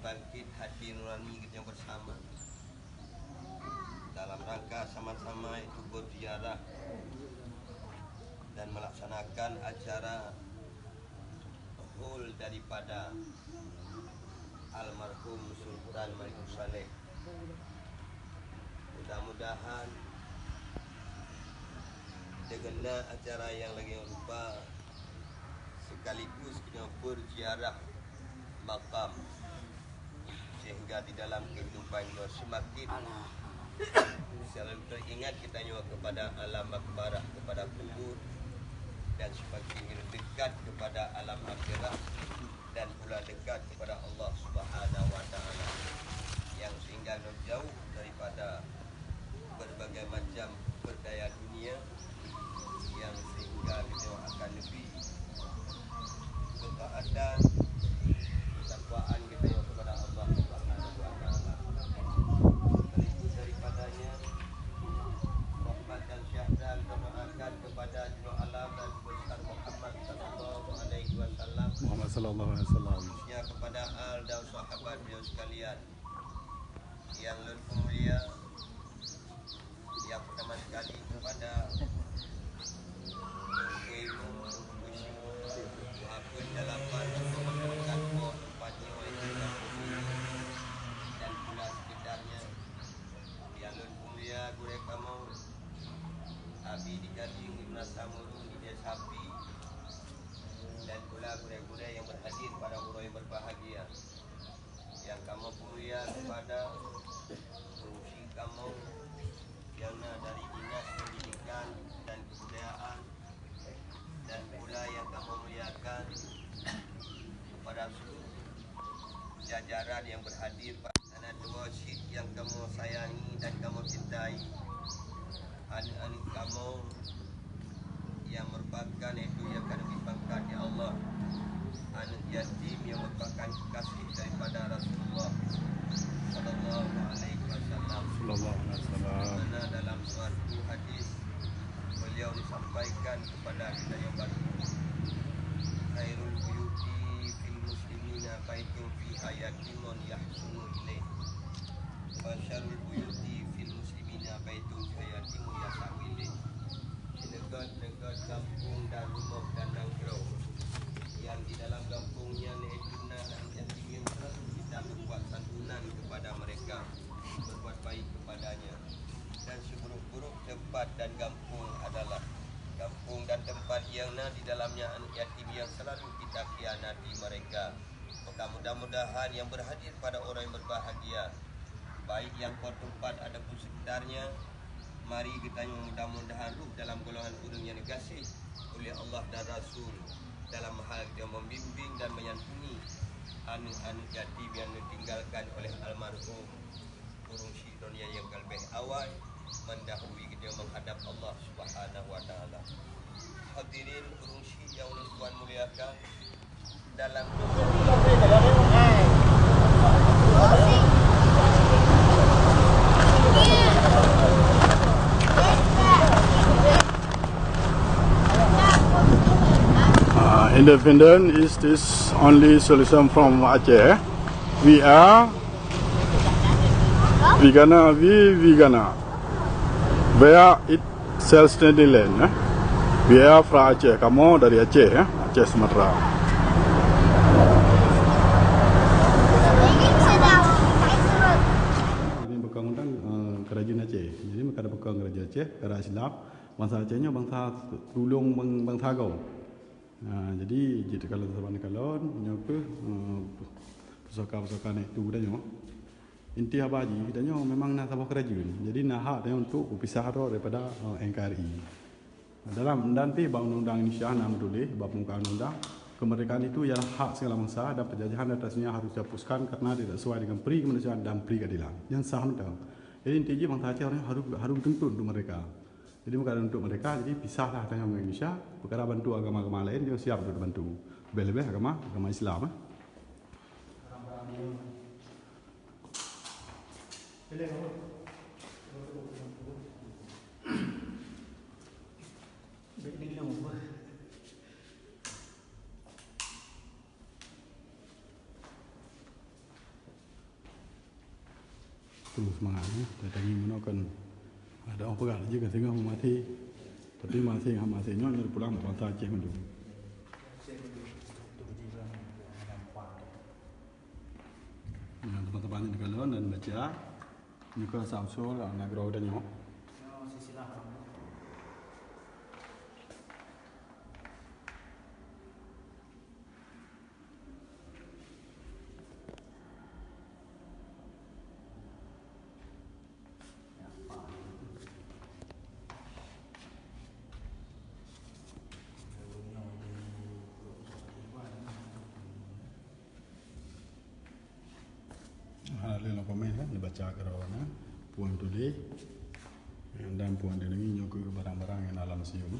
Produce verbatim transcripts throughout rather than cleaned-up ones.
Bangkit hati nurani kita bersama dalam rangka sama-sama itu berziarah dan melaksanakan acara haul daripada almarhum Sultan Malikussaleh. Mudah-mudahan dengan acara yang lagi rupa sekaligus kita berziarah makam, sehingga di dalam kehidupan nyoe semakin selalu teringat kita nyoe kepada alam makbarah, kepada kubur, dan semakin dekat kepada alam akhirat dan pula dekat kepada Allah Subhanahu wa Taala, yang sehingga jauh daripada berbagai macam berdaya dunia yang sehingga kita akan lebih ketaatan, ketakwaan kita kepada Allah Subhanahu wa Taala. Berikut daripadanya, rahmat dan syahdan kita doakan kepada Junub Alam dan Besar Muhammad sallallahu alaihi wasallam. Muhammad sallallahu alaihi wasallam. Khususnya kepada al dan sahabat beliau sekalian. Yang lôn peumulia, yang pertama sekali kepada Teungku Imum, Teungku Syekh, Tuha Peuet Dalapan, seluruh masyarakat Poh Pajoh, dan pula sekitarnya. Yang lôn peumulia gurée kamoe, Abi di Gading, Ibnu Samurun, di Desa Api, dan pula gurée-gurée yang berhadir pada uroe yang berbahagia. Nyang kamoe peumulia kepada ureueng syik kamoe nyang na dari Dinas Pendidikan dan Kebudayaan, dan pula nyang kamoe muliakan kepada seluruh jajaran yang berhadir. Aneuk dua syik nyang kamoe sayangi dan kamoe cintai, aneuk-aneuk kamoe yang merupakan, yaitu yang ka neubri pangkat, ya Allah, aneuk yatim yang merupakan kekasih daripada Rasulullah sallallahu alaihi wasallam. Sallallahu alaihi wasallam. Di mana dalam suatu hadis beliau disampaikan kepada kita yang baru, "Khairul buyuti fil muslimina baitun fiha yatimun yahsunu ilaih. Wa syarrul buyuti fil muslimina baitun fiha yatimun yas'au ilaih." Sineugét-neugét gampông dan rumoh dan nanggroe nyang di dalam gampông nyan, yaitu na aneuk yatim nyang selalu kita berbuat santunan kepada mereka, berbuat baik kepadanya. Dan seburuk-buruk tempat dan gampông adalah gampông dan tempat nyang na di dalamnya aneuk yatim nyang selalu kita khianati mereka. Maka mudah-mudahan yang berhadir pada orang yang berbahagia, baik nyang kon teumpat ataupun sekitarnya, mari geutanyoe mudah-mudahan rhoh dalam golongan ureueng nyang neugaséh oleh Allah dan Rasul dalam hal geutanyoe membimbing dan menyantuni aneuk-aneuk yatim nyang neutinggalkan oleh almarhum ureueng syik donya nyang ka leubeh awai mendahului geutanyoe menghadap Allah Subhanahu wa Taala. Hadirin ureueng syik nyang ulôn tuan muliakan, dalam Uh, independent is this only solution from Aceh. We are, we gonna, we, we gonna. Where it self-standing land, eh? We are from Aceh, kamoe dari Aceh, eh? Aceh Sumatra. Ini bukan undang, eh, kerajaan Aceh. Jadi, bukan bukan kerajaan Aceh, kerajaan Islam. Bansa Aceh nyoe bansa tulông bang-, bansa agoe. Ha, jadi, jeuet kalon saban kalon, nyoe keuh, eh, pusaka-pusaka nenek tu geutanyoe. Inti haba jih, geutanyoe memang na saboh keurajeuen. Jadi, na hak tanyoe untuk beupisah droe daripada, eh, N K R I. Dalam, dan pih bak undang-undang Indonesia na meutuléh, bak peumukaan undang, kemerdekaan itu ialah hak segala bangsa dan penjajahan atasnya harus dihapuskan karena tidak sesuai dengan peri kemanusiaan dan peri keadilan. Nyan sah mantong. Jadi, inti jih bangsa Aceh harus, harus dituntut untuk merdeka. Jadi, bukan untuk merdeka, jadi pisahlah tanyoe ngon Indonesia. Peukara bantu agama-agama laén, tanyoe siap untuk dibantu. Leubeh-leubeh agama, agama Islam, eh. Terus semangat, ya. Tadi meunoe kan ada orang peugah laju ka singoh meumaté. Tapi maté ngon maté nyoe nyoe pulang bangsa Aceh mandum. Nah, teman-teman di dalam dan baca. Nyoe ka asal usul nanggroe geutanyoe. Ha, lé lam komen kan, dibaca keudroe na, puan tuléh, dan puan deungoe nyoe keuh barang-barang nyang na lam sium.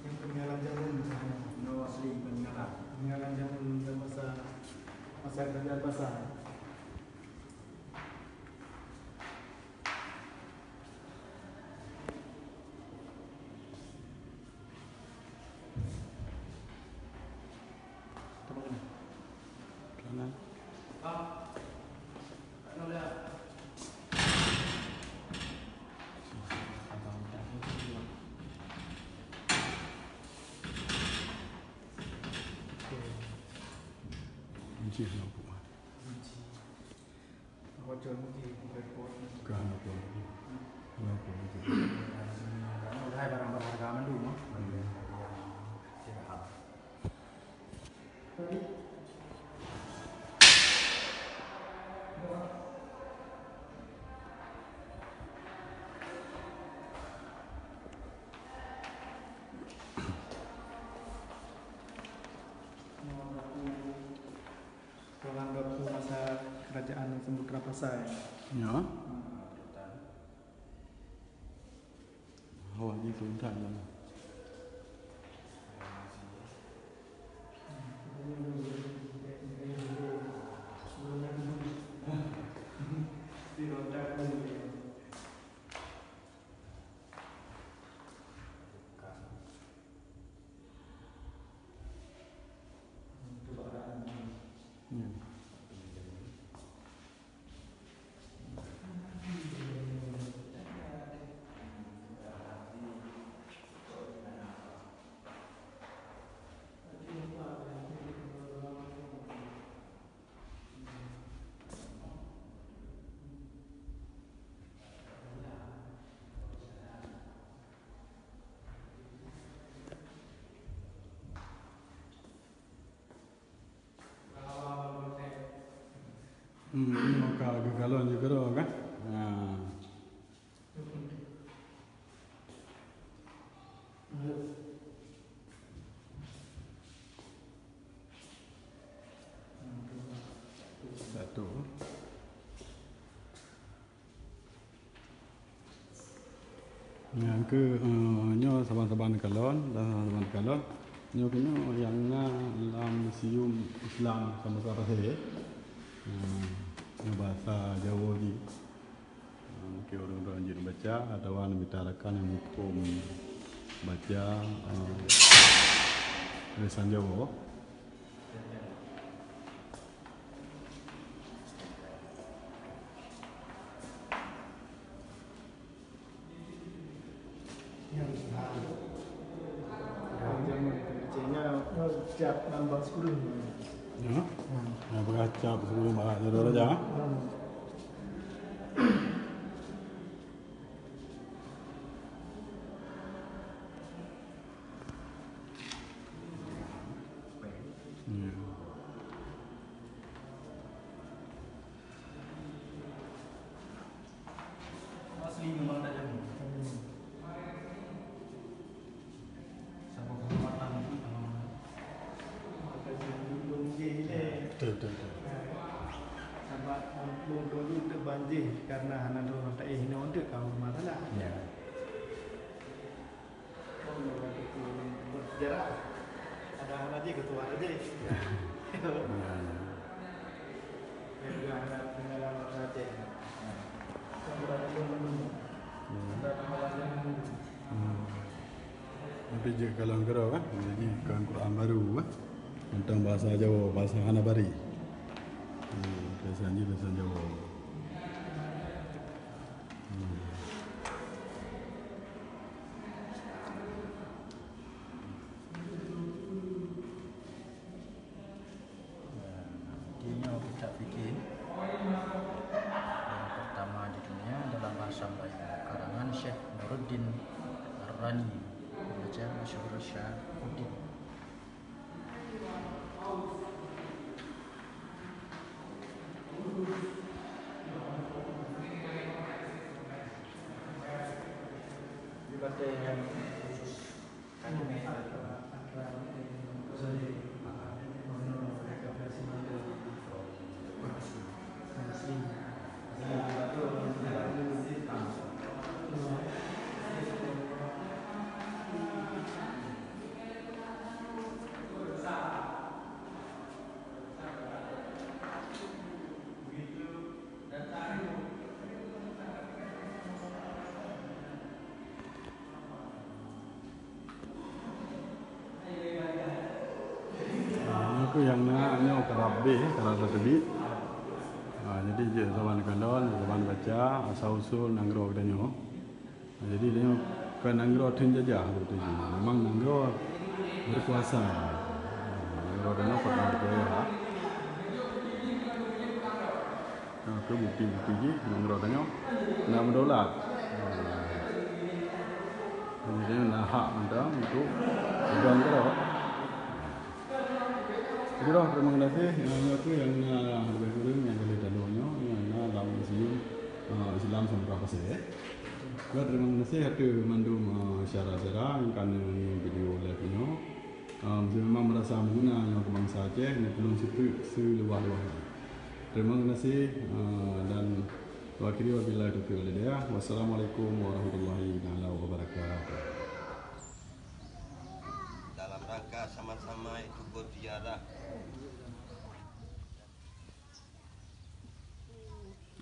Nyang keuninggalan jameun misalnya. Nyoe asli keuninggalan. Keuninggalan jameun, jameun masa, masa kerajaan Pasai. Kanan. Kunci lampu. Ka hana pun. Hana pun. Hai barang-barang harga mandum, ah. Istirahat. Dalam waktu masa kerajaan Samudra Pasai. Ya. Hmm. Hawa jih turun that lah. Hmm, ini maka geukalon juga dah kan? Ha. Satu. Nyang keu, eh, nyoe saban-saban kalon, dan saban kalon. Nyoe keuh nyoe nyang na lam Museum Islam Samosir Pasè. Eh, nyoe bahasa Jawa jih. Eh, mungkin ureueng-ureueng jeuet baca atawa neumita rakan nyang muphom baca, eh, tulisan Jawa. Nyang, ah, nyang, nyang, nyang cap nambah sepuluh. Ya. Hmm. Nah, beurah cap sepuluh bak jaroe raja. Hmm. Ya. Asli memang tak jamu. Sama kehormatan itu sama. Betul, betul, betul. Sabab mumpung dulu teubanjih karena hana droe taéh inoe untuk kaum masalah. Ya. Bersejarah. Ada anak je ketua aja. Ya. Yang dua anak pengalaman saja. Hmm. Tapi jeuet kalon keudroe kan? Jadi kan Quran baru kan? Tentang bahasa Jawa, bahasa hana bari. Hmm, bahasa Jawa, bahasa Jawa. Hmm. Nyoe kitab fikih yang pertama di dunia dalam bahasa Melayu, karangan Syekh Nuruddin Ar-Rani, baca masyhur Syafuddin. Ah, nyoe keuh nyang na nyoe karab beh, karab teubiet. Ah, jadi jeuet saban kalon, saban baca, asal usul nanggroe geutanyoe. Jadi, nyoe kon nanggroe teunjajah beutôi jih. Memang nanggroe berkuasa. Nanggroe tanyoe pernah berkuasa. Nah, tu bukti-bukti jih nanggroe tanyoe na meudaulat. Jadi, tanyoe na hak mantong untuk pegang keudroe. Jadi, terima kasih. Nyoe tu nyang na leubeh kureueng nyang ka lheueh taloe nyoe, nyang na lam museum, eh, Islam Samosir Pasè. Ka, terima kasih ateueh mandum, eh, syedara-syedara nyang ka nonton video live nyoe. Eh, meunyoe memang meurasa meuguna nyoe keu bansa Aceh, neutulông subscribe seuluwah-luwah jih. Terima kasih, eh, dan wa akhiri wabillahi taufiq wal hidayah. Wassalamualaikum warahmatullahi taala wabarakatuh. Dalam rangka sama-sama itu berziarah.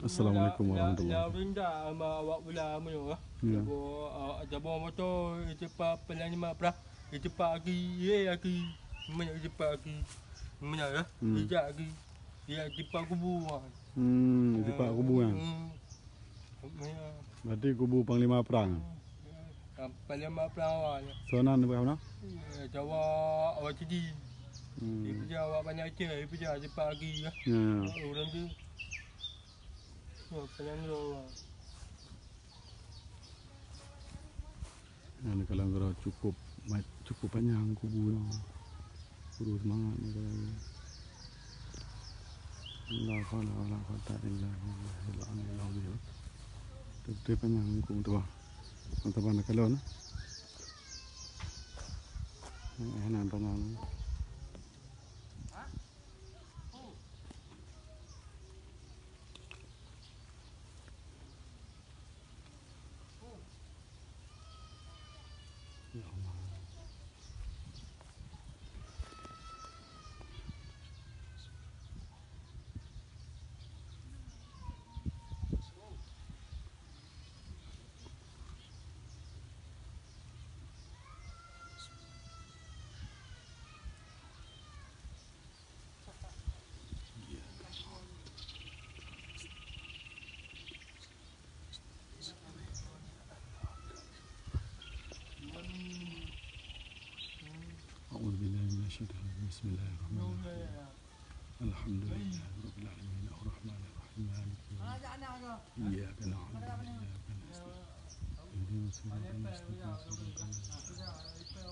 Assalamualaikum warahmatullahi wabarakatuh. Dah, dah rinda sama awak pula meunyoe, eh. Ya. Jabo, ah, jabo moto, eh, cepat pelan lima belas, eh, cepat aki, eh, aki. Meunyoe cepat aki. Meunyoe, ya. Hmm. Ijak aki. Ya, cepat kubu, ah. Hmm, cepat kubu, kan? Hmm. Meunyoe. Berarti kubu panglima perang. Hmm. Panglima perang awak nyoe. Soe nan peugah meunan? Ya, Jawa awak Cidi. Hmm. Ipeujah awak Banda Aceh, ipeujah cepat aki, ya. Ya. Ureueng tu. Ya, pelan dulu. Nyan kalau geura cukup, cukup panjang kubu nyoe. Kubu seumangat nyoe kalau. La haula wala quwwata illa billah. Beutôi panyang huköm tuha. Mantap bang kalon. Eh, nan panyang. Ya Allah. أعوذ بالله من الشيطان الرجيم. بسم الله الرحمن الرحيم. الحمد لله رب العالمين. الرحمن الرحيم. مالك يوم الدين. إياك نعبد وإياك نستعين. اهدنا الصراط المستقيم. صراط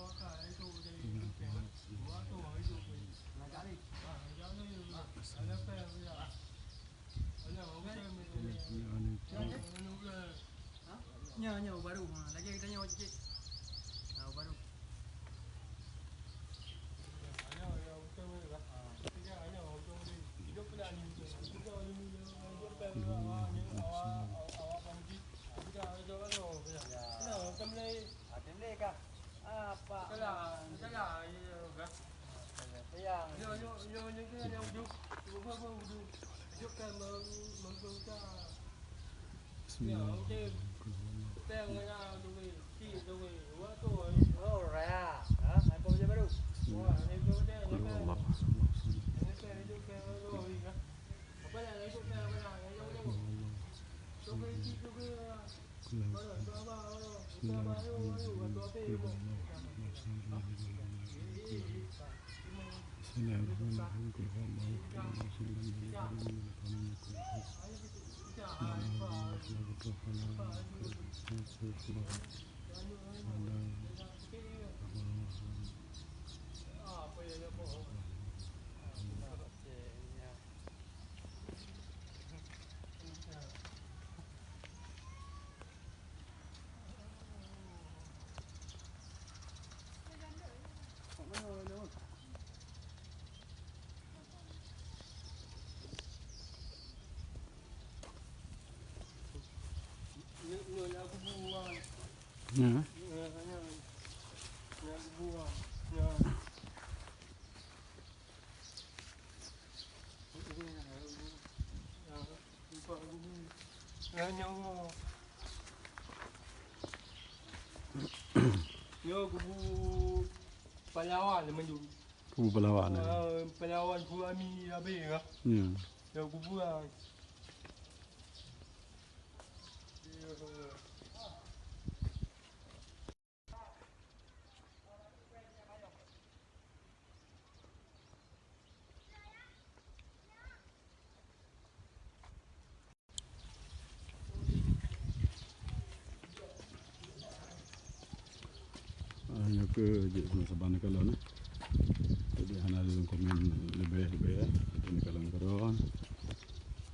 الذين أنعمت عليهم. Nyoe, nyoe baru. Ha, lagi kita nyoe sikit. Ha, baru. Bismillahirrahmanirrahim. Qul huwallahu ahad. Ya. Nyoe kubu pahlawan mandum. Kubu pahlawan, eh. Ah, pahlawan Suami Abé lah. Ya. Nyoe kubu lah. Ah, nyoe keuh jeuet saban-saban kalon, eh. Jadi hana lôn komen leubeh-leubeh, eh. Jadi kalon keudroe.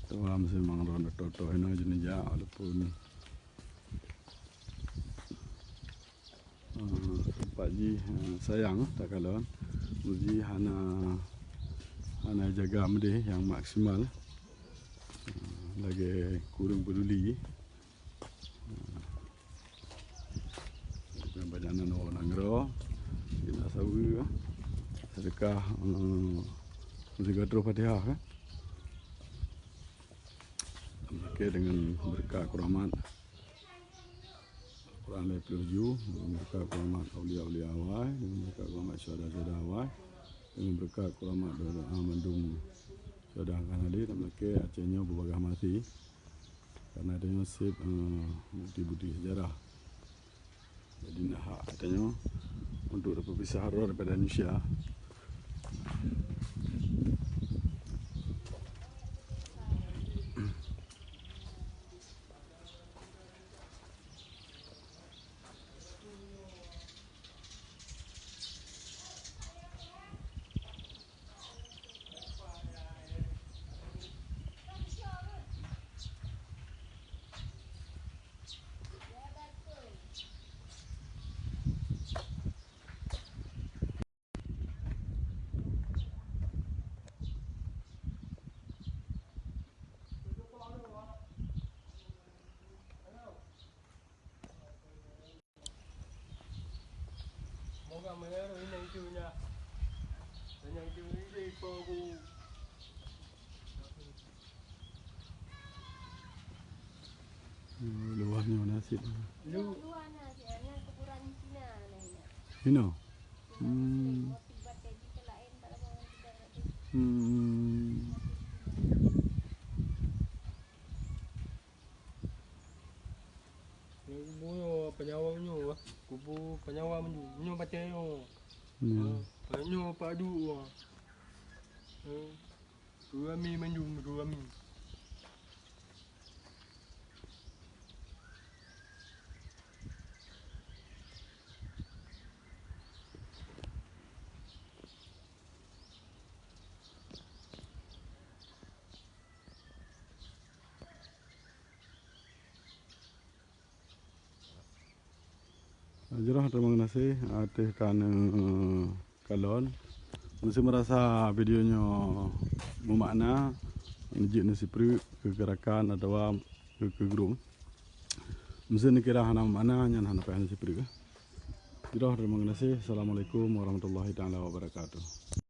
Tuha meuseumang droe, toh-toh inoe jeuet neujak, walaupun Ah, teumpat jih, ah, sayang takalon. Uji hana, hana jaga meudeh nyang maksimal. Ah, lagèe kureueng peuduli. Ah, banyak nan orang nanggroe, kena saweue, sedekah, ah, sedekah terus Fatihah, kan? Oke, dengan berkat keramat. Quran lhèe plôh ju, dengan berkat keramat aulia-aulia awai, dengan berkat keramat syuhada-syuhada awai, dengan berkat keramat doa mandum syuhada angkatan hadé, dan meuke Aceh nyoe beubagah maté. Karena tanyoe sép, eh, bukti-bukti sejarah. Jadi, na hak tanyoe untuk tapeupisah droe daripada Indonesia. Luwah nyoe nasib. Lu. Luwah na, si, na kuburan Cina na, na. Inoe? Hmm. Motif batai di lain, tak lama tidak ada. Hmm. Kubu nyoe penyawang nyoe, kubu penyawang nyoe, nyoe pakai nyoe. Hmm. Ha, nyoe padu. Ha. Dua mi manjum, dua mi. Jroh, terima kasih ateueh ka neukalon. Meusé meurasa video nyoe meumakna, neujeuet neusipreuk keu rakan atawa keu, keu grup. Meusé neukira hana meumakna, nyan hana payah neusipreuk. Jroh, terima kasih. Assalamualaikum warahmatullahi taala wabarakatuh.